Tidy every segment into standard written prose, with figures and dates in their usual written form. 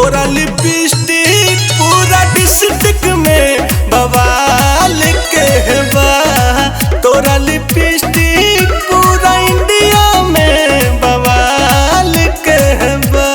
तोरा लिपस्टिक पूरा डिस्ट्रिक्ट में बवाल के बा। तोरा लिपस्टिक पूरा इंडिया में बवाल के बा।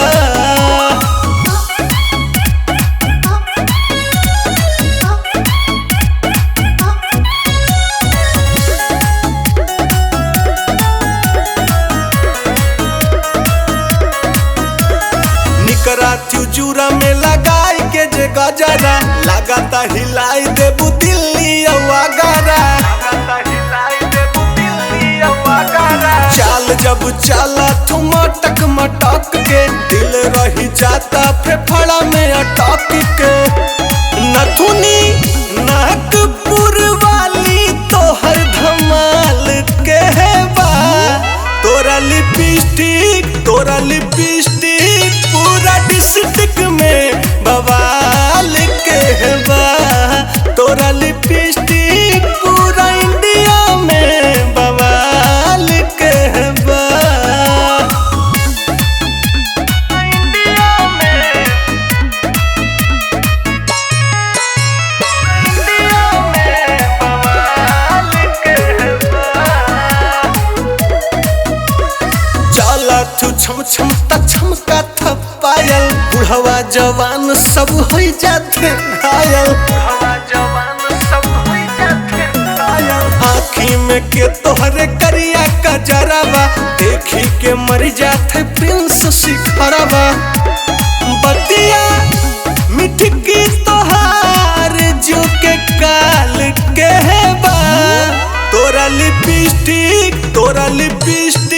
निकरा चूरा में लगाई के जे गजरा, लगाता हिलाई देबू दिल्ली आगरा। चाल जब चाला तू मटक मटक के, दिल रही जाता फेफड़ा में अटक के। नथुनी नागपुर वाली तोहर धमाल के बा। तोरा लिपस्टिक, तोरा लिपस्टिक पूरा डिस्ट्रिक्ट में बवाल के बा। तोरा लिपस्टिक पूरा इंडिया में बवाल के बा। इंडिया में, इंडिया में बवाल के बा। चला तू छम छम त छमका थपायल, बुढ़वा जवान सब हो जाते घायल। आँखी में के तोहरे करिया कजरवा, देखी के मर जाते प्रिंस शिखरवा। बतिया मिठकी तोहार जो के काल के बा। तोरा लिपस्टिक, तोरा लिपस्टिक